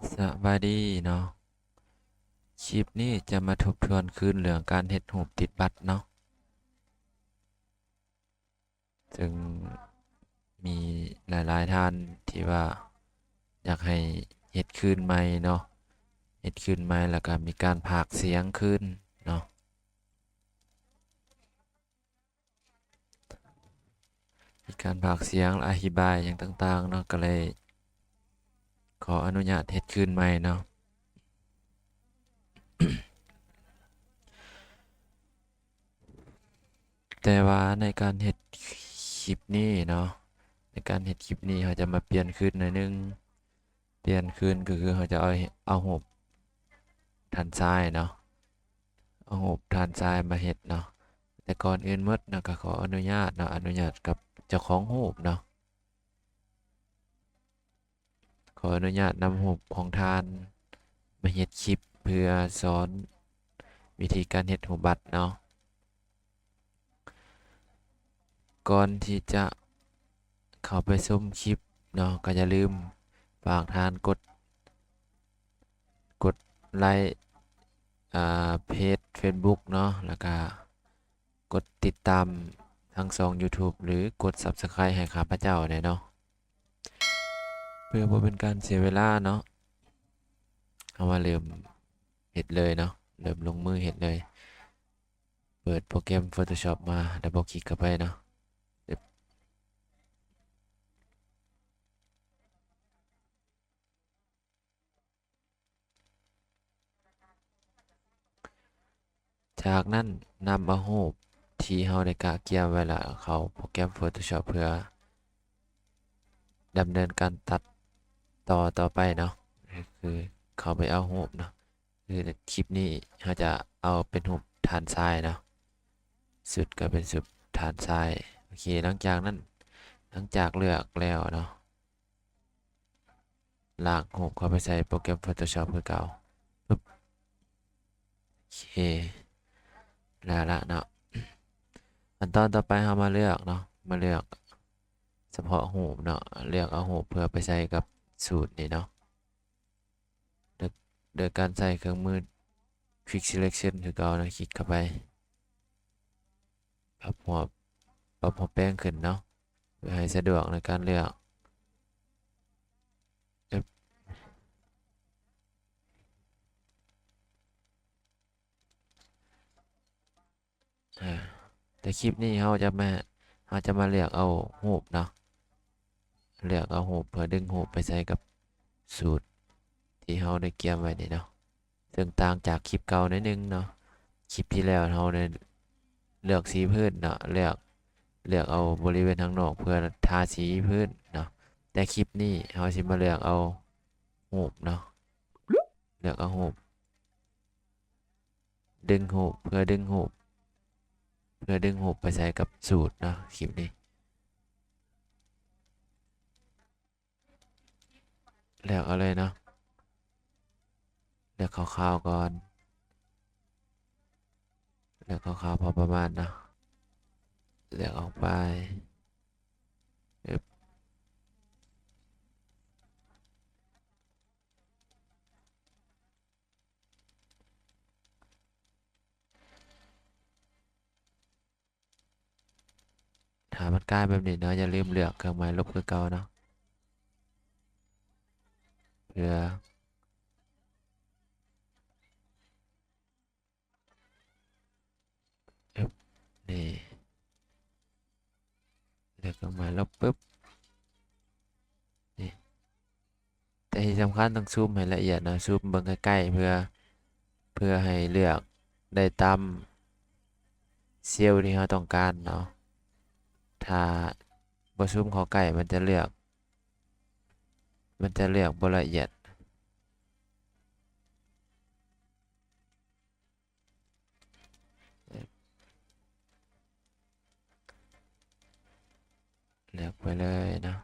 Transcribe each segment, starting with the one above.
ສະບາຍດີເນາະ, ຄລິບນີ້ຈະມາທົບທວນຄືນເລື່ອງການເຮັດຮູບຕິດບັດເນາະ. ເຊິ່ງມີຫຼາຍໆທ່ານທີ່ວ່າຢາກໃຫ້ເຮັດຄືນໃໝ່ເນາະ, ເຮັດຄືນໃໝ່ ແລ້ວກະມີການພາກສຽງຄືນເນາະ. ມີການພາກສຽງ ແລະ ອະທິບາຍຫຍັງຕ່າງໆເນາະ, ກໍເລີຍຂໍອະນຸຍາດເຮັດຄືນໃໝ່ເນາະ. ແຕ່ວ່າໃນການເຮັດຄລິບນີ້ເນາະ, ໃນການເຮັດຄລິບນີ້ ເຮົາຈະມາປ່ຽນຄືນໜ້ອຍໜຶ່ງ. ປ່ຽນຄືນກໍຄືເຮົາຈະເອົາ ເອົາຮູບທ່ານຊາຍເນາະ, ເອົາຮູບທ່ານຊາຍມາເຮັດເນາະ. ແຕ່ກ່ອນອື່ນໝົດເນາະ ກໍຂໍອະນຸຍາດເນາະ, ອະນຸຍາດກັບເຈົ້າຂອງຮູບເນາະ. ຂໍອະນຸຍາດນຳຮູບຂອງທ່ານມາເຮັດຄລິບເພື່ອສອນວິທີການເຮັດຮູບບັດເນາະ. ກ່ອນທີ່ຈະເຂົ້າໄປຊົມຄລິບເນາະ, ກໍຢ່າລືມຝາກທ່ານກົດ ກົດໄລ ອາ ເພຈເຟສບຸກເນາະ, ແລ້ວກະກົດຕິດຕາມທັງຊ່ອງຢູທູບ ຫຼື ກົດຊັບສະໄຄຣບ໌ໃຫ້ຂ້າພະເຈົ້າແດ່ເນາະ. ເພື່ອບໍ່ເປັນການເສຍເວລາເນາະ, ເຮົາມາເລີ່ມເຮັດເລີຍເນາະ, ເລີ່ມລົງມືເຮັດເລີຍ. ເປີດໂປຣແກຣມໂຟໂຕຊອບມາ ແລ້ວກໍຄລິກເຂົ້າໄປເນາະ. ຈາກນັ້ນນຳເອົາຮູບທີ່ເຮົາໄດ້ກະກຽມໄວ້ລະເຂົ້າໂປຣແກຣມໂຟໂຕຊອບເພື່ອດຳເນີນການຕັດຕໍ່ຕໍ່ໄປເນາະ, ຄືເຂົ້າໄປເອົາຮູບເນາະ. ຄືຄລິບນີ້ເຮົາຈະເອົາເປັນຮູບທ່ານຊາຍເນາະ, ຊຸດກໍເປັນຊຸດທ່ານຊາຍ. ໂອເຄ ຫຼັງຈາກນັ້ນ ຫຼັງຈາກເລືອກແລ້ວເນາະ, ລາກຮູບເຂົ້າໄປໃສ່ໂປຣແກຣມໂຟໂຕຊອບຄືເກົ່າ. ປຶບ ໂອເຄ ແລ້ວລະເນາະ. ຂັ້ນຕອນຕໍ່ໄປເຮົາມາເລືອກເນາະ, ມາເລືອກສະເພາະຮູບເນາະ, ເລືອກເອົາຮູບເພື່ອໄປໃສ່ກັບສູດນີ້ເນາະ. ໂດຍ ໂດຍການໃຊ້ເຄື່ອງມື Quick Selection ຄືເກົ່າເນາະ, ຄລິກເຂົ້າໄປ ປັບຫົວ ປັບຫົວແປງຂຶ້ນເນາະ ເພື່ອໃຫ້ສະດວກໃນການເລືອກ. ອາ ແຕ່ຄລິບນີ້ເຮົາຈະມາ ເຮົາຈະມາເລືອກເອົາຮູບເນາະ, ເລືອກເອົາຮູບເພື່ອດຶງຮູບໄປໃສ່ກັບສູດທີ່ເຮົາໄດ້ກຽມໄວ້ນີ້ເນາະ, ເຊິ່ງຕ່າງຈາກຄລິບເກົ່າໜ້ອຍໜຶ່ງເນາະ. ຄລິບທີ່ແລ້ວເຮົາໄດ້ເລືອກສີພື້ນເນາະ, ເລືອກ ເລືອກເອົາບໍລິເວນທາງນອກເພື່ອທາສີພື້ນເນາະ, ແຕ່ຄລິບນີ້ເຮົາຊິມາເລືອກເອົາຮູບເນາະ, ເລືອກເອົາຮູບ ດຶງຮູບ ເພື່ອດຶງຮູບ ເພື່ອດຶງຮູບໄປໃສ່ກັບສູດເນາະ. ຄລິບນີ້ເລືອກເອົາເລີຍເນາະ, ເລືອກຂາວໆກ່ອນ, ເລືອກຂາວໆພໍປະມານເນາະ, ເລືອກອອກໄປ. ຖ້າມັນກາຍແບບນີ້ເນາະ, ຢ່າລືມເລືອກເຄື່ອງໝາຍລົບຄືເກົ່າເນາະ, ເພື່ອ ອຶບ ນີ້ ເລືອກເຄື່ອງໝາຍລົບປຶບ ນີ້. ແຕ່ທີ່ສຳຄັນຕ້ອງຊູມໃຫ້ລະອຽດເນາະ, ຊູມເບິ່ງໃກ້ໆ ເພື່ອ ເພື່ອໃຫ້ເລືອກໄດ້ຕາມເຊວທີ່ເຮົາຕ້ອງການເນາະ. ຖ້າບໍ່ຊູມເຂົ້າໃກ້ ມັນຈະເລືອກ ມັນຈະເລືອກບໍ່ລະອຽດ. ເລືອກໄປເລີຍເນາະ.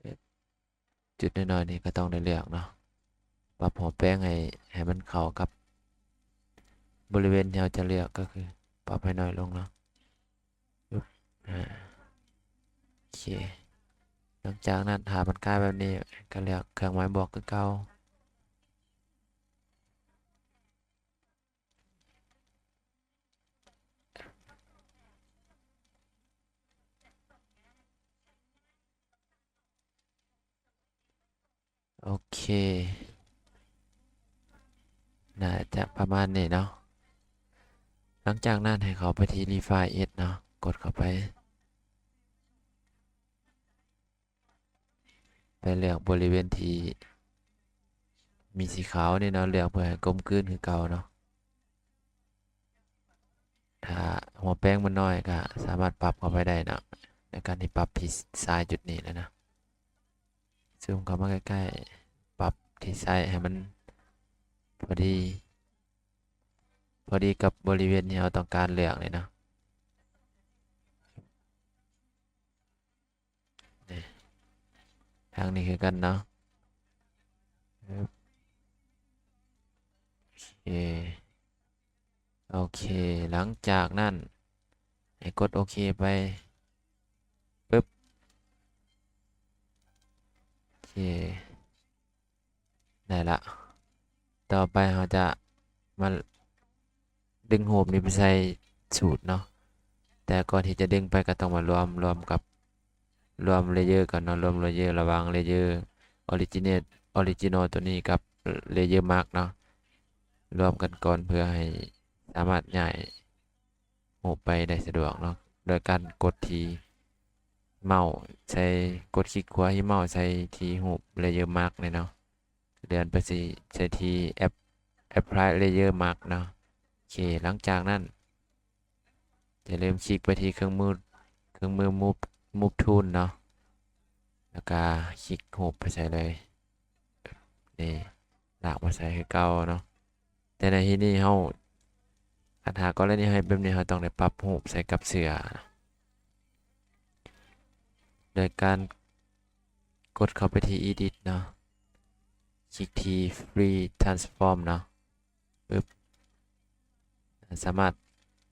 ເຮັດ ຈຸດນ້ອຍໆນີ້ກໍຕ້ອງໄດ້ເລືອກເນາະ ປັບຫົວແປງໃຫ້ ໃຫ້ມັນເຂົ້າກັບບໍລິເວນທີ່ເຮົາຈະເລືອກ ກໍຄືປັບໃຫ້ນ້ອຍລົງເນາະ. ອາ ໂອເຄ ຫຼັງຈາກນັ້ນ ຖ້າມັນກາຍແບບນີ້ ກໍເລືອກເຄື່ອງໝາຍບວກຄືເກົ່າ. ໂອເຄ ໜ້າຈະປະມານນີ້ເນາະ. ຫຼັງຈາກນັ້ນໃຫ້ເຂົ້າໄປທີ່ Refine Edge ເນາະ ກົດເຂົ້າໄປ ໄປເລືອກບໍລິເວນທີ່ມີສີຂາວນີ້ເນາະ ເລືອກເພື່ອໃຫ້ກົມກືນຄືເກົ່າເນາະ. ຖ້າຫົວແປງມັນນ້ອຍກໍສາມາດປັບເຂົ້າໄປໄດ້ເນາະ ໃນການທີ່ປັບທີ່ຊາຍຈຸດນີ້ນະ ຊູມເຂົ້າມາໃກ້ໆ ປັບທີ່ຊາຍໃຫ້ມັນພໍດີ ພໍດີກັບບໍລິເວນທີ່ເຮົາຕ້ອງການເລືອກນີ້ເນາະ. ນີ້ ທາງນີ້ຄືກັນເນາະ. ໂອເຄ ໂອເຄ ຫຼັງຈາກນັ້ນໃຫ້ກົດໂອເຄໄປ ປຶບ ໂອເຄ ໄດ້ລະ. ຕໍ່ໄປເຮົາຈະມາດຶງຮູບນີ້ໄປໃສ່ສູດເນາະ ແຕ່ກ່ອນທີ່ຈະດຶງໄປກໍຕ້ອງມາລວມ ລວມກັບ ລວມ layer ກ່ອນເນາະ ລວມ layer ລະຫວ່າງ layer originate original ຕົວນີ້ກັບ layer mask ເນາະ ລວມກັນກ່ອນ ເພື່ອໃຫ້ສາມາດຍ້າຍຮູບໄປໄດ້ສະດວກເນາະ ໂດຍການກົດທີ່ເມົາສ໌ໃສ່ ກົດຄລິກຂວາທີ່ເມົາສ໌ໃສ່ທີ່ຮູບ layer mask ນີ້ເນາະ ເລື່ອນໄປທີ່ ໃສ່ທີ່ App Apply Layer Mask ເນາະ. ໂອເຄ ຫຼັງຈາກນັ້ນ ຢ່າລືມຄລິກໄປທີ່ເຄື່ອງມື ເຄື່ອງມື Move Move Tool ເນາະ ແລ້ວກະຄລິກຮູບໄປໃສ່ເລີຍ ນີ້ ລາກມາໃສ່ຄືເກົ່າເນາະ. ແຕ່ໃນທີ່ນີ້ເຮົາ ຄັນຫາກໍລະນີເຮົາເຮັດແບບນີ້ ເຮົາຕ້ອງໄດ້ປັບຮູບໃສ່ກັບເສື້ອ ໂດຍການກົດເຂົ້າໄປທີ່ Edit ເນາະ ຄລິກທີ່ Free Transform ເນາະ ປຶບ ສາມາດ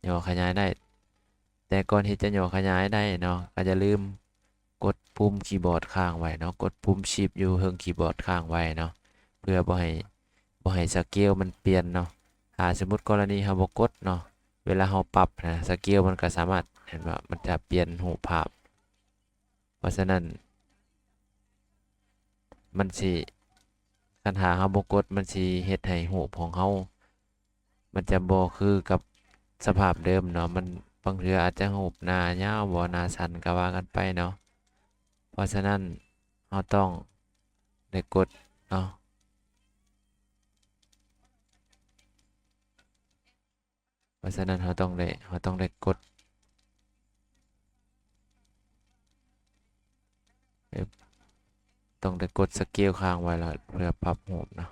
ຫຍໍ້ຂະຫຍາຍໄດ້ ແຕ່ກ່ອນທີ່ຈະຫຍໍ້ຂະຫຍາຍໄດ້ເນາະ ກໍຢ່າລືມ ກົດປຸ່ມຄີບອດຄ້າງໄວ້ເນາະ ກົດປຸ່ມ Shift ຢູ່ເທິງຄີບອດຄ້າງໄວ້ເນາະ ເພື່ອບໍ່ໃຫ້ ບໍ່ໃຫ້ scale ມັນປ່ຽນເນາະ. ຖ້າສົມມຸດກໍລະນີເຮົາບໍ່ກົດເນາະ ເວລາເຮົາປັບນະ scale ມັນກໍສາມາດ ເຫັນບໍ່ ມັນຈະປ່ຽນຮູບພາບ. ເພາະສະນັ້ນ ມັນຊິ ຄັນຖ້າເຮົາບໍ່ກົດ ມັນຊິເຮັດໃຫ້ຮູບຂອງເຮົາ ມັນຈະບໍ່ຄືກັບສະພາບເດີມເນາະ ມັນ ບາງເທື່ອອາດຈະຮູບໜ້າຍາວບໍ ໜ້າສັ້ນກໍວ່າກັນໄປເນາະ. ເພາະສະນັ້ນ ເຮົາຕ້ອງໄດ້ກົດເນາະ ເພາະສະນັ້ນ ເຮົາຕ້ອງໄດ້ ເຮົາຕ້ອງໄດ້ກົດ ເອີ ຕ້ອງໄດ້ກົດ scale ຄ້າງໄວ້ລະ ເພື່ອປັບຮູບເນາະ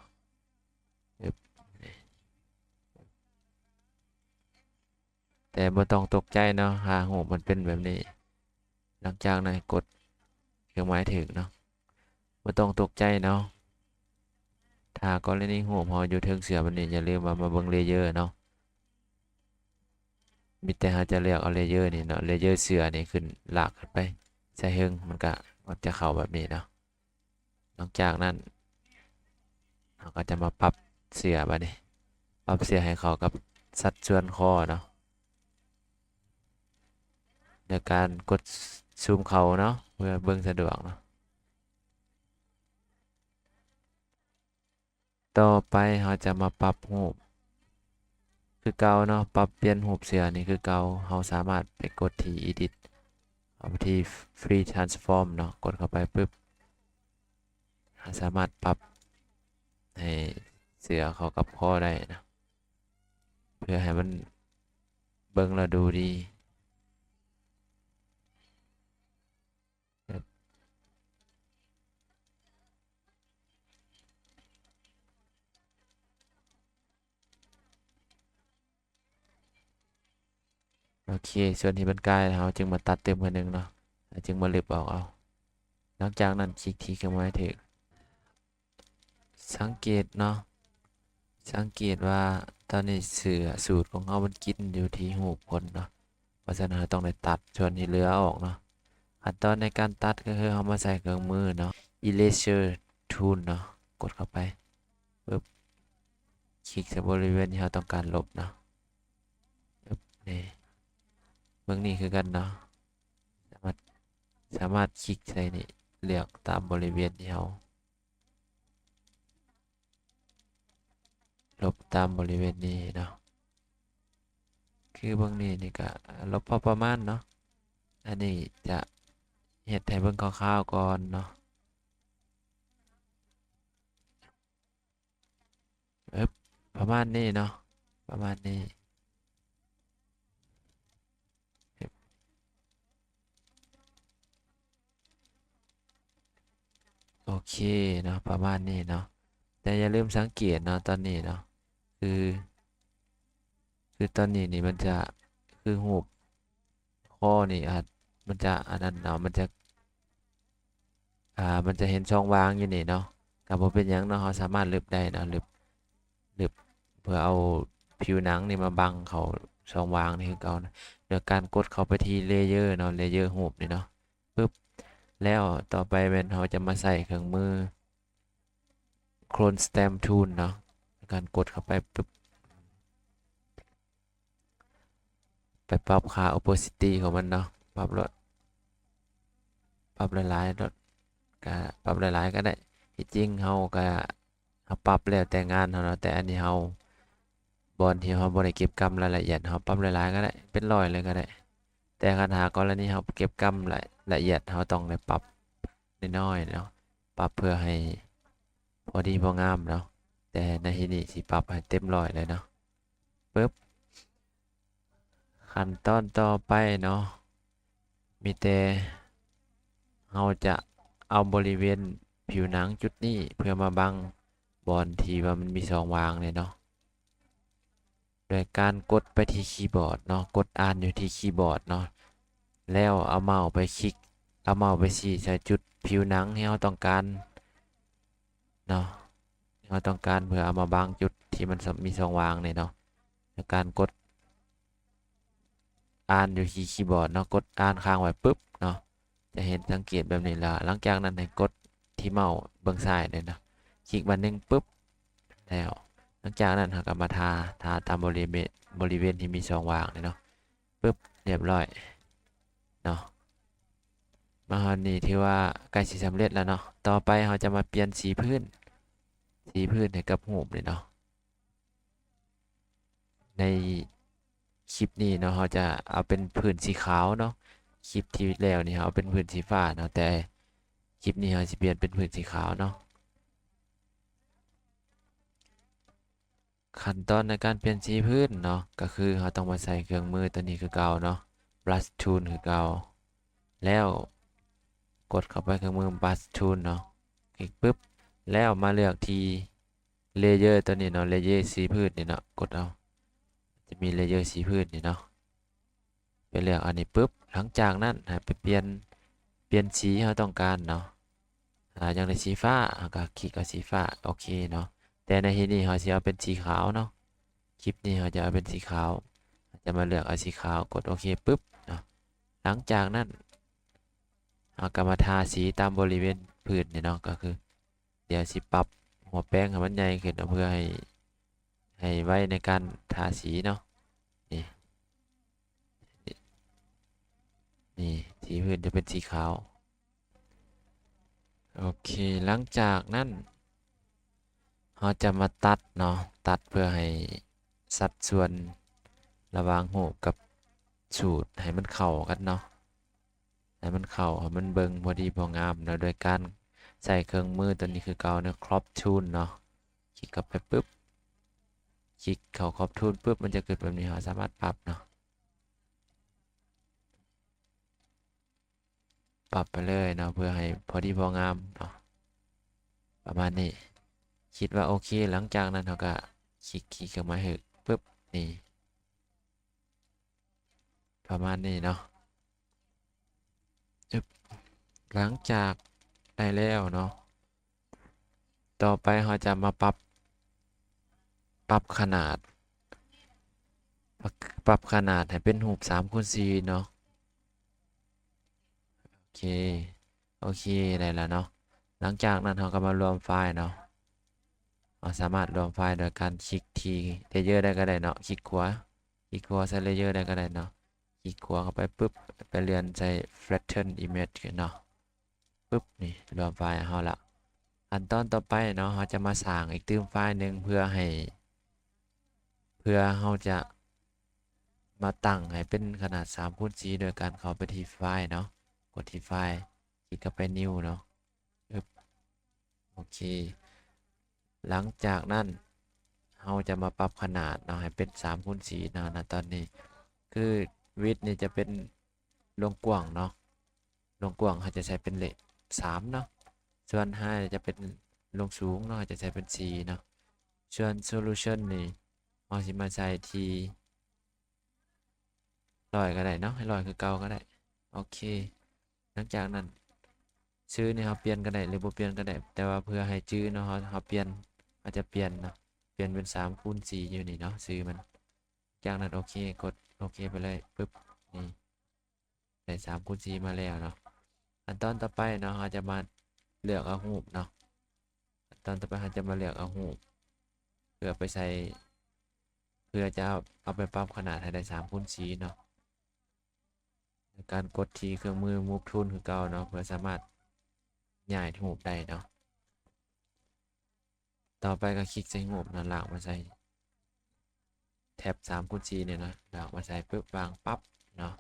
ເອີ ແຕ່ບໍ່ຕ້ອງຕົກໃຈເນາະ ຖ້າຮູບມັນເປັນແບບນີ້. ຫຼັງຈາກນັ້ນໃຫ້ກົດເຄື່ອງໝາຍຖືກເນາະ ບໍ່ຕ້ອງຕົກໃຈເນາະ. ຖ້າກໍລະນີຮູບເຮົາຢູ່ເທິງເສື້ອແບບນີ້ ຢ່າລືມວ່າມາເບິ່ງ layer ເນາະ ມີແຕ່ເຮົາຈະເລືອກເອົາ layer ນີ້ເນາະ layer ເສື້ອນີ້ຂຶ້ນ ລາກຂຶ້ນໄປໃສ່ເທິງ ມັນກະ ມັນຈະເຂົ້າແບບນີ້ເນາະ. ຫຼັງຈາກນັ້ນ ເຮົາກໍຈະມາປັບເສື້ອບາດນີ້ ປັບເສື້ອໃຫ້ເຂົ້າກັບສັດສ່ວນຄໍເນາະ ໂດຍການກົດຊູມເຂົ້າເນາະ ເພື່ອເບິ່ງສະດວກເນາະ. ຕໍ່ໄປເຮົາຈະມາປັບຮູບຄືເກົ່າເນາະ ປັບປ່ຽນຮູບເສື້ອນີ້ຄືເກົ່າ. ເຮົາສາມາດໄປກົດທີ່ Edit ເຂົ້າໄປທີ່ Free Transform ເນາະ ກົດເຂົ້າໄປປຶບ ເຮົາສາມາດປັບໃຫ້ເສື້ອເຂົ້າກັບຄໍໄດ້ນະ ເພື່ອໃຫ້ມັນເບິ່ງແລ້ວດູດີ. ໂອເຄ ສ່ວນທີ່ມັນກາຍ ເຮົາຈຶ່ງມາຕັດຕື່ມເທື່ອໜຶ່ງເນາະ ແລ້ວຈຶ່ງມາລຶບອອກເອົາ. ຫຼັງຈາກນັ້ນ ຄລິກທີ່ເຄື່ອງໝາຍຖືກ ສັງເກດເນາະ ສັງເກດວ່າຕອນນີ້ເສື້ອສູດຂອງເຮົາມັນກິນຢູ່ທີ່ຮູບຄົນເນາະ, ເພາະສະນັ້ນເຮົາຕ້ອງໄດ້ຕັດສ່ວນທີ່ເຫຼືອອອກເນາະ. ຂັ້ນຕອນໃນການຕັດກໍຄືເຮົາມາໃຊ້ເຄື່ອງມືເນາະ Eraser Tool ເນາະ, ກົດເຂົ້າໄປປຶບ ຄລິກໃສ່ບໍລິເວນທີ່ເຮົາຕ້ອງການລົບເນາະ. ອຶບ ນີ້ ເບິ່ງນີ້ຄືກັນເນາະ, ສາມາດ ສາມາດຄລິກໃສ່ນີ້ ເລືອກຕາມບໍລິເວນທີ່ເຮົາ ລົບຕາມບໍລິເວນນີ້ເນາະ. ຄືເບິ່ງນີ້ ນີ້ກະລົບພໍປະມານເນາະ. ອັນນີ້ຈະເຮັດໃຫ້ເບິ່ງຄ່າວໆກ່ອນເນາະ. ອຶບ ປະມານນີ້ເນາະ ປະມານນີ້. ໂອເຄເນາະ ປະມານນີ້ເນາະ. ແຕ່ຢ່າລືມສັງເກດເນາະ ຕອນນີ້ເນາະ ຄື ຄືຕອນນີ້ນີ້ມັນຈະ ຄືຮູບຄໍນີ້ອາດ ມັນຈະອັນນັ້ນເນາະ ມັນຈະ ອ່າ ມັນຈະເຫັນຊ່ອງວ່າງຢູ່ນີ້ເນາະ. ກໍບໍ່ເປັນຫຍັງເນາະ ເຮົາສາມາດລຶບໄດ້ເນາະ ລຶບ ລຶບເພື່ອເອົາຜິວໜັງນີ້ມາບັງເຂົ້າຊ່ອງວ່າງນີ້ຄືເກົ່າເນາະ ໂດຍການກົດເຂົ້າໄປທີ່ Layer ເນາະ Layer ຮູບນີ້ເນາະ ປຶບ. ແລ້ວຕໍ່ໄປແມ່ນເຮົາຈະມາໃຊ້ເຄື່ອງມື Clone Stamp Tool ເນາະ, ການກົດເຂົ້າໄປປຶບ ໄປປັບຄ່າ opacity ຂອງມັນເນາະ, ປັບໂລດ ປັບຫຼາຍໆໂລດ ກະປັບຫຼາຍໆກໍໄດ້. ທີ່ຈິງເຮົາກະ ເຮົາປັບແລ້ວແຕ່ງານເຮົາເນາະ, ແຕ່ອັນນີ້ເຮົາ ບ່ອນທີ່ເຮົາບໍ່ໄດ້ເກັບກຳລາຍລະອຽດ ເຮົາປັບຫຼາຍໆກໍໄດ້ ເປັນຮ້ອຍເລີຍກໍໄດ້. ແຕ່ຄັນຫາກໍລະນີເຮົາເກັບກຳລາຍລະອຽດ ເຮົາຕ້ອງໄດ້ປັບນ້ອຍໆເນາະ, ປັບເພື່ອໃຫ້ພໍດີພໍງາມເນາະ. ແຕ່ໃນທີ່ນີ້ຊິປັບໃຫ້ເຕັມຮ້ອຍເລີຍເນາະ. ປຶບ ຂັ້ນຕອນຕໍ່ໄປເນາະ ມີແຕ່ເຮົາຈະເອົາບໍລິເວນຜິວໜັງຈຸດນີ້ເພື່ອມາບັງບ່ອນທີ່ວ່າມັນມີຊ່ອງວ່າງນີ້ເນາະ. ໂດຍການກົດໄປທີ່ຄີບອດເນາະ, ກົດອ່ານຢູ່ທີ່ຄີບອດເນາະ, ແລ້ວເອົາເມົາສ໌ໄປຄລິກ ເອົາເມົາສ໌ໄປຊີ້ໃສ່ຈຸດຜິວໜັງທີ່ເຮົາຕ້ອງການເນາະ, ທີ່ເຮົາຕ້ອງການເພື່ອເອົາມາບັງຈຸດທີ່ມັນ ມີຊ່ອງວ່າງນີ້ເນາະ. ໂດຍການກົດອ່ານຢູ່ທີ່ຄີບອດເນາະ, ກົດອ່ານຄ້າງໄວ້ປຶບເນາະ, ຈະເຫັນ ສັງເກດແບບນີ້ລະ. ຫຼັງຈາກນັ້ນໃຫ້ກົດທີ່ເມົາສ໌ເບື້ອງຊ້າຍນີ້ນະ, ຄລິກບາດໜຶ່ງປຶບ ແລ້ວ ຫຼັງຈາກນັ້ນເຮົາກໍມາທາ ທາຕາມບໍລິເວນ ບໍລິເວນທີ່ມີຊ່ອງວ່າງນີ້ເນາະ. ປຶບ ຮຽບຮ້ອຍເນາະ. ມາຮອດນີ້ຖືວ່າໃກ້ຊິສຳເລັດແລ້ວເນາະ. ຕໍ່ໄປເຮົາຈະມາປ່ຽນສີພື້ນ ສີພື້ນໃຫ້ກັບຮູບນີ້ເນາະ. ໃນຄລິບນີ້ເນາະ ເຮົາຈະເອົາເປັນພື້ນສີຂາວເນາະ, ຄລິບທີ່ແລ້ວນີ້ເຮົາເອົາເປັນພື້ນສີຟ້າເນາະ, ແຕ່ຄລິບນີ້ເຮົາຊິປ່ຽນເປັນພື້ນສີຂາວເນາະ. ຂັ້ນຕອນໃນການປ່ຽນສີພື້ນເນາະ ກໍຄືເຮົາຕ້ອງມາໃຊ້ເຄື່ອງມືຕົວນີ້ຄືເກົ່າເນາະ, Brush Tool ຄືເກົ່າ, ແລ້ວກົດເຂົ້າໄປເຄື່ອງມື Brush Tool ເນາະ, ຄລິກປຶບ ແລ້ວມາເລືອກທີ່ Layer ຕົວນີ້ເນາະ, Layer ສີພື້ນນີ້ເນາະ, ກົດເອົາ ຈະມີ Layer ສີພື້ນນີ້ເນາະ. ໄປເລືອກອັນນີ້ປຶບ ຫຼັງຈາກນັ້ນໃຫ້ໄປປ່ຽນ ປ່ຽນສີເຮົາຕ້ອງການເນາະ. ອາ ຢາກໄດ້ສີຟ້າ ເຮົາກໍຄລິກເອົາສີຟ້າ ໂອເຄເນາະ. ແຕ່ໃນທີ່ນີ້ເຮົາຊິເອົາເປັນສີຂາວເນາະ, ຄລິບນີ້ເຮົາຈະເອົາເປັນສີຂາວ, ເຮົາຈະມາເລືອກເອົາສີຂາວ ກົດໂອເຄປຶບເນາະ. ຫຼັງຈາກນັ້ນເຮົາກໍມາທາສີຕາມບໍລິເວນພື້ນນີ້ເນາະ, ກໍຄື ດຽວຊິປັບຫົວແປງໃຫ້ມັນໃຫຍ່ຂຶ້ນເນາະ ເພື່ອໃຫ້ ໃຫ້ໄວໃນການທາສີເນາະ. ນີ້ ນີ້ ສີພື້ນຈະເປັນສີຂາວ. ໂອເຄ ຫຼັງຈາກນັ້ນເຮົາຈະມາຕັດເນາະ, ຕັດເພື່ອໃຫ້ສັດສ່ວນລະຫວ່າງຮູບກັບສູດໃຫ້ມັນເຂົ້າກັນເນາະ. ໃຫ້ມັນເຂົ້າ ໃຫ້ມັນເບິ່ງພໍດີພໍງາມເນາະ ໂດຍການໃຊ້ເຄື່ອງມືຕົວນີ້ຄືເກົ່າເນາະ, Crop Tool ເນາະ. ຄລິກເຂົ້າໄປປຶບ ຄລິກເຂົ້າ Crop Tool ປຶບ ມັນຈະເກີດແບບນີ້, ເຮົາສາມາດປັບເນາະ, ປັບໄປເລີຍເນາະ ເພື່ອໃຫ້ພໍດີພໍງາມເນາະ ປະມານນີ້. ຄິດວ່າໂອເຄ, ຫຼັງຈາກນັ້ນເຮົາກະຄລິກ ຄລິກເຄື່ອງໝາຍຫຶກປຶບ ນີ້ ປະມານນີ້ເນາະ. ອຶບ ຫຼັງຈາກໄດ້ແລ້ວເນາະ, ຕໍ່ໄປເຮົາຈະມາປັບ ປັບຂະໜາດ ປັບ ປັບຂະໜາດໃຫ້ເປັນຮູບສາມຄູນສີ່ເນາະ. ໂອເຄ ໂອເຄ ໄດ້ລະເນາະ. ຫຼັງຈາກນັ້ນເຮົາກໍມາລວມໄຟລ໌ເນາະ. ເຮົາສາມາດລວມໄຟລ໌ໂດຍການຄລິກທີ່ເລເຢີໃດກໍໄດ້ເນາະ, ຄລິກຂວາ ຄລິກຂວາໃສ່ເລເຢີໃດກໍໄດ້ເນາະ. ຄລິກຂວາເຂົ້າໄປປຶບ ໄປເລື່ອນໃສ່ flatten image ເນາະ. ປຶບ ນີ້ລວມໄຟລ໌ເຮົາລະ. ຂັ້ນຕອນຕໍ່ໄປເນາະ ເຮົາຈະມາສ້າງອີກຕື່ມໄຟລ໌ໜຶ່ງ ເພື່ອໃຫ້ ເພື່ອເຮົາຈະມາຕັ້ງໃຫ້ເປັນຂະໜາດສາມຄູນສີ່ ໂດຍການເຂົ້າໄປທີ່ໄຟລ໌ເນາະ, ກົດທີ່ໄຟລ໌ ຄລິກເຂົ້າໄປ new ເນາະ. ອຶບ ໂອເຄ ຫຼັງຈາກນັ້ນເຮົາຈະມາປັບຂະໜາດເນາະ ໃຫ້ເປັນສາມຄູນສີ່ເນາະ. ນະຕອນນີ້ຄື width ນີ້ຈະເປັນລວງກວ້າງເນາະ, ລວງກວ້າງເຮົາຈະໃສ່ເປັນເລກສາມເນາະ, ສ່ວນ height ຈະເປັນລວງສູງເນາະ, ເຮົາຈະໃສ່ເປັນສີ່ເນາະ. ສ່ວນ solution ນີ້ເຮົາຊິມາໃສ່ທີ່ຮ້ອຍກໍໄດ້ເນາະ, ໃຫ້ຮ້ອຍຄືເກົ່າກໍໄດ້. ໂອເຄ ຫຼັງຈາກນັ້ນ ຊື່ນີ້ເຮົາປ່ຽນກໍໄດ້ ຫຼືບໍ່ປ່ຽນກໍໄດ້, ແຕ່ວ່າເພື່ອໃຫ້ຈື່ເນາະ ເຮົາ ເຮົາປ່ຽນ ເຮົາຈະປ່ຽນເນາະ, ປ່ຽນເປັນສາມຄູນສີ່ຢູ່ນີ້ເນາະ ຊື່ມັນ. ຈາກນັ້ນໂອເຄ ກົດໂອເຄໄປເລີຍ ປຶບ ນີ້ ໄດ້ສາມຄູນສີ່ມາແລ້ວເນາະ. ຂັ້ນຕອນຕໍ່ໄປເນາະ ເຮົາຈະມາເລືອກເອົາຮູບເນາະ, ຂັ້ນຕອນຕໍ່ໄປເຮົາຈະມາເລືອກເອົາຮູບ ເພື່ອໄປໃສ່ ເພື່ອຈະເອົາ ເອົາໄປປັບຂະໜາດໃຫ້ໄດ້ສາມຄູນສີ່ເນາະ. ການກົດທີ່ເຄື່ອງມື move tool ຄືເກົ່າເນາະ ເພື່ອສາມາດຍ້າຍຮູບໄດ້ເນາະ. ຕໍ່ໄປກໍຄລິກໃສ່ຮູບເນາະ ລາກມາໃສ່ແທັບສາມຄູນສີ່ນີ້ເນາະ, ລາກມາໃສ່ປຶບ ວາງປັບເນາະ.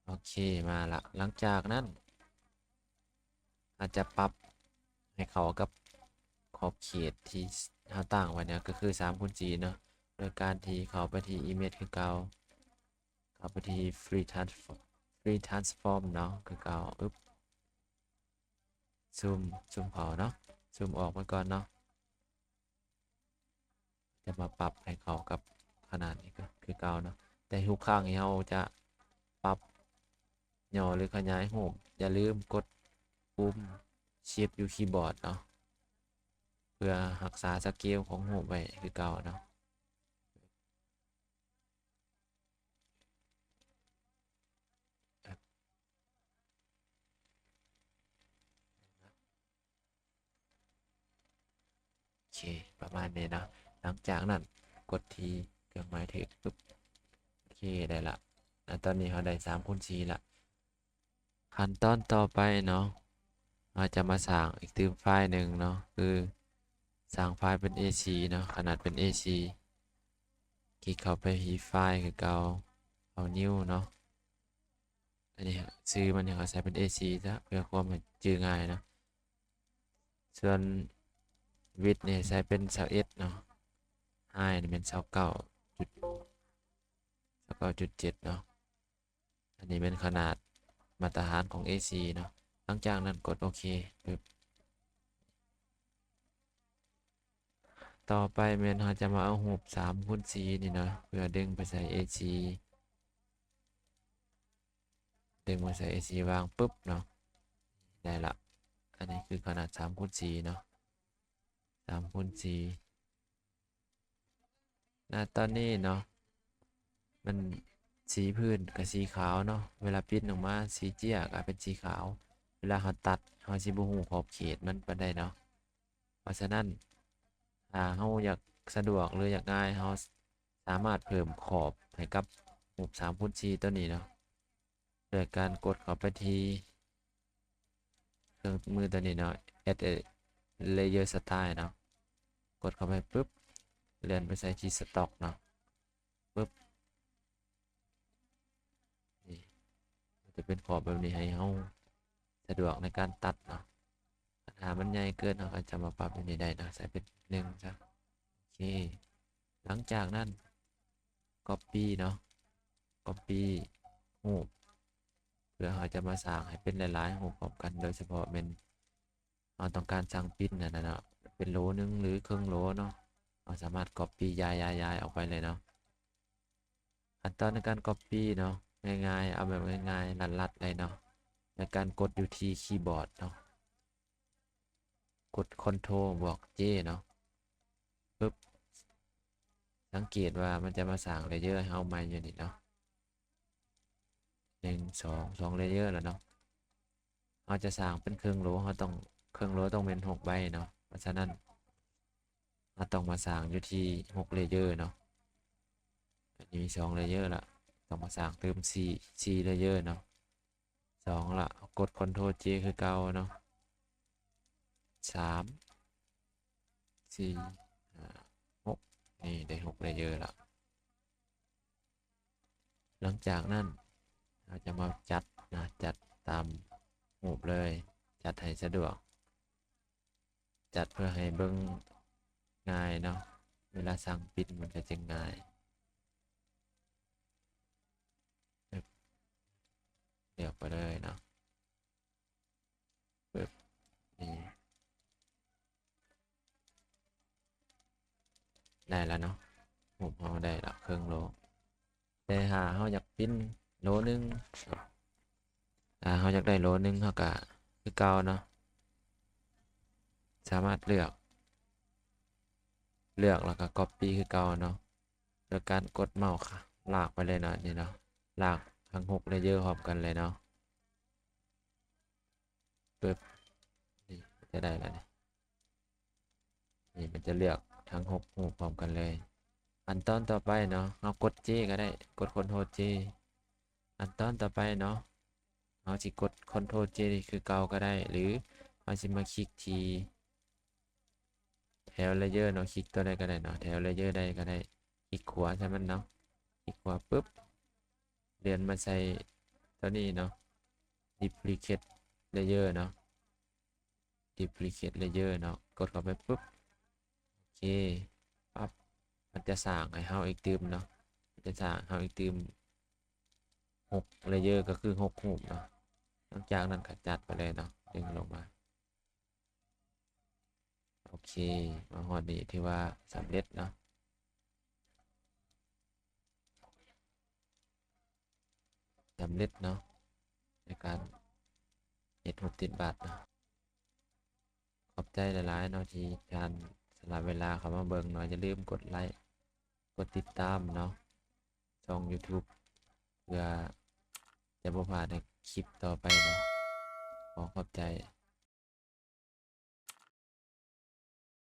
ໂອເຄ ມາລະ. ຫຼັງຈາກນັ້ນ ອາດຈະປັບໃຫ້ເຂົ້າກັບຂອບເຂດທີ່ເຮົາຕັ້ງໄວ້ເນາະ ກໍຄືສາມຄູນສີ່ເນາະ ໂດຍການທີ່ເຂົ້າໄປທີ່ image ຄືເກົ່າ. ເຂົ້າໄປທີ່ free trans- free transform ເນາະ ຄືເກົ່າ. ອຶບ ຊູມ ຊູມເຂົ້າເນາະ, ຊູມອອກໄວ້ກ່ອນເນາະ. ຈະມາປັບໃຫ້ເຂົ້າກັບຂະໜາດນີ້ກໍຄືເກົ່າເນາະ. ແຕ່ທຸກຄັ້ງທີ່ເຮົາຈະປັບຫຍໍ້ ຫຼື ຂະຫຍາຍຮູບ ຢ່າລືມກົດປຸ່ມ Shift ຢູ່ຄີບອດເນາະ ເພື່ອຮັກສາສະເກວຂອງຮູບໄວ້ຄືເກົ່າເນາະ. ໂອເຄ ປະມານນີ້ເນາະ. ຫຼັງຈາກນັ້ນກົດທີ່ເຄື່ອງໝາຍຖືກປຶບ ໂອເຄ ໄດ້ລະ. ອາ ຕອນນີ້ເຮົາໄດ້ສາມຄູນສີ່ລະ. ຂັ້ນຕອນຕໍ່ໄປເນາະ ເຮົາຈະມາສ້າງອີກຕື່ມໄຟລ໌ໜຶ່ງເນາະ ຄືສ້າງໄຟລ໌ເປັນ ເອສີ່ ເນາະ, ຂະໜາດເປັນ ເອສີ່. ຄລິກເຂົ້າໄປທີ່ໄຟລ໌ຄືເກົ່າ ເອົາ new ເນາະ. ອັນນີ້ຊື່ມັນນີ້ເຮົາໃສ່ເປັນ ເອສີ່ ຊະ ເພື່ອຄວາມໃຫ້ຈື່ງ່າຍເນາະ. ສ່ວນ width ນີ້ໃສ່ເປັນຊາວເອັດເນາະ, height ນີ້ແມ່ນຊາວເກົ້າຈຸດ ຊາວເກົ້າຈຸດເຈັດເນາະ. ອັນນີ້ແມ່ນຂະໜາດມາດຕະຖານຂອງ ເອສີ່ ເນາະ. ຫຼັງຈາກນັ້ນກົດໂອເຄປຶບ. ຕໍ່ໄປແມ່ນເຮົາຈະມາເອົາຮູບສາມຄູນສີ່ນີ້ເນາະ ເພື່ອດຶງໄປໃສ່ ເອສີ່ ດຶງມາໃສ່ ເອສີ່ ວາງປຶບເນາະ ໄດ້ລະ. ອັນນີ້ຄືຂະໜາດສາມຄູນສີ່ເນາະ ສາມຄູນສີ່. ນະຕອນນີ້ເນາະ ມັນ ສີພື້ນກໍສີຂາວເນາະ, ເວລາປິ່ນອອກມາສີເຈ້ຍກາຍເປັນສີຂາວ. ເວລາເຮົາຕັດ ເຮົາຊິບໍ່ຮູ້ຂອບເຂດມັນປານໃດເນາະ. ເພາະສະນັ້ນ ຖ້າເຮົາຢາກສະດວກ ຫຼື ຢາກງ່າຍ ເຮົາສາມາດເພີ່ມຂອບໃຫ້ກັບຮູບສາມຄູນສີ່ຕົວນີ້ເນາະ ໂດຍການກົດເຂົ້າໄປທີ່ເຄື່ອງມືຕົວນີ້ເນາະ add a layer style ເນາະ. ກົດເຂົ້າໄປປຶບ ເລື່ອນໄປໃສ່ທີ່ stock ເນາະ ປຶບ. ນີ້ ມັນຈະເປັນຂອບແບບນີ້ ໃຫ້ເຮົາສະດວກໃນການຕັດເນາະ. ຖ້າມັນໃຫຍ່ເກີນ ເຮົາກໍຈະມາປັບແບບນີ້ໄດ້ເນາະ, ໃສ່ເປັນໜຶ່ງຊະ. ໂອເຄ ຫຼັງຈາກນັ້ນ copy ເນາະ, copy ຮູບ ເພື່ອເຮົາຈະມາສ້າງໃຫ້ເປັນຫຼາຍໆຮູບພ້ອມກັນ, ໂດຍສະເພາະແມ່ນ ເຮົາຕ້ອງການສັ່ງປຣິ້ນຫັ້ນນະເນາະ ເປັນໂຫຼໜຶ່ງ ຫຼື ເຄິ່ງໂຫຼເນາະ, ເຮົາສາມາດ copy ຍ້າຍໆໆ ອອກໄປເລີຍເນາະ. ຂັ້ນຕອນໃນການ copy ເນາະ ງ່າຍໆ ເອົາແບບງ່າຍໆ ລັດໆ ເລີຍເນາະ ໂດຍການກົດຢູ່ທີ່ຄີບອດເນາະ. ກົດ Ctrl ບວກ J ເນາະ ປຶບ ສັງເກດວ່າມັນຈະມາສ້າງ layer ໃຫ້ເຮົາໃໝ່ຢູ່ນີ້ເນາະ ໜຶ່ງ ສອງ ສອງ layer ແລ້ວເນາະ. ເຮົາຈະສ້າງເປັນເຄິ່ງໂຫຼ ເຮົາຕ້ອງ ເຄິ່ງໂຫຼຕ້ອງແມ່ນຫົກໃບເນາະ. ເພາະສະນັ້ນ ເຮົາຕ້ອງມາສ້າງຢູ່ທີ່ຫົກ layer ເນາະ. ອັນນີ້ມີສອງ layer ລະ ຕ້ອງມາສ້າງຕື່ມສີ່ ສີ່ layer ເນາະ. ສອງລະ ກົດ Ctrl J ຄືເກົ່າເນາະ. ສາມ ສີ່ ຫ້າ ຫົກ ນີ້ໄດ້ຫົກ layer ລະ. ຫຼັງຈາກນັ້ນ ເຮົາຈະມາຈັດນະ ຈັດຕາມຮູບເລີຍ ຈັດໃຫ້ສະດວກ ຈັດເພື່ອໃຫ້ເບິ່ງງ່າຍເນາະ ເວລາສ້າງປິ້ນມັນກະຈະງ່າຍ. ເລືອກໄປເລີຍເນາະ ປຶບ ນີ້ ໄດ້ລະເນາະ ຮູບເຮົາໄດ້ລະເຄິ່ງໂລ. ແຕ່ຖ້າເຮົາຢາກປິ່ນໂລໜຶ່ງ ຖ້າເຮົາຢາກໄດ້ໂລໜຶ່ງ ເຮົາກະຄືເກົ່າເນາະ ສາມາດເລືອກ ເລືອກແລ້ວກະ copy ຄືເກົ່າເນາະ ໂດຍການກົດເມົາສ໌ ລາກໄປເລີຍເນາະ ນີ້ເນາະ ລາກທັງຫົກ layer ພ້ອມກັນເລີຍເນາະ. ປຶບ ນີ້ຈະໄດ້ລະນີ້ ນີ້ມັນຈະເລືອກທັງຫົກຮູບພ້ອມກັນເລີຍ. ຂັ້ນຕອນຕໍ່ໄປເນາະ ເຮົາກົດ J ກະໄດ້ ກົດ Ctrl J. ຂັ້ນຕອນຕໍ່ໄປເນາະ ເຮົາຊິກົດ Ctrl J ຄືເກົ່າກະໄດ້ ຫຼື ເຮົາຊິມາຄລິກທີ່ແຖວ layer ເນາະ ຄລິກຕົວໃດກະໄດ້ເນາະ ແຖວ layer ໃດກະໄດ້ ຄລິກຂວາໃສ່ມັນເນາະ ຄລິກຂວາປຶບ ເລື່ອນມາໃສ່ຕົວນີ້ເນາະ Duplicate Layer ເນາະ Duplicate Layer ເນາະ ກົດເຂົ້າໄປປຶບ ໂອເຄ ປັບ ມັນຈະສ້າງໃຫ້ເຮົາອີກຕື່ມເນາະ ມັນຈະສ້າງໃຫ້ເຮົາອີກຕື່ມຫົກ Layer ກະຄືຫົກຮູບເນາະ. ຫຼັງຈາກນັ້ນກະຈັດໄປເລີຍເນາະ ດຶງລົງມາ. ໂອເຄ ມາຮອດນີ້ຖືວ່າສຳເລັດເນາະ ສຳເລັດເນາະ ໃນການເຮັດຮູບຕິດບາດເນາະ. ຂອບໃຈຫຼາຍໆເນາະ ທີ່ທ່ານສະຫຼະເວລາເຂົ້າມາເບິ່ງເນາະ. ຢ່າລືມກົດໄລ ກົດຕິດຕາມເນາະ ຊ່ອງ YouTube ເພື່ອຈະບໍ່ພາດໃນຄລິບຕໍ່ໄປເນາະ. ຂໍຂອບໃຈ.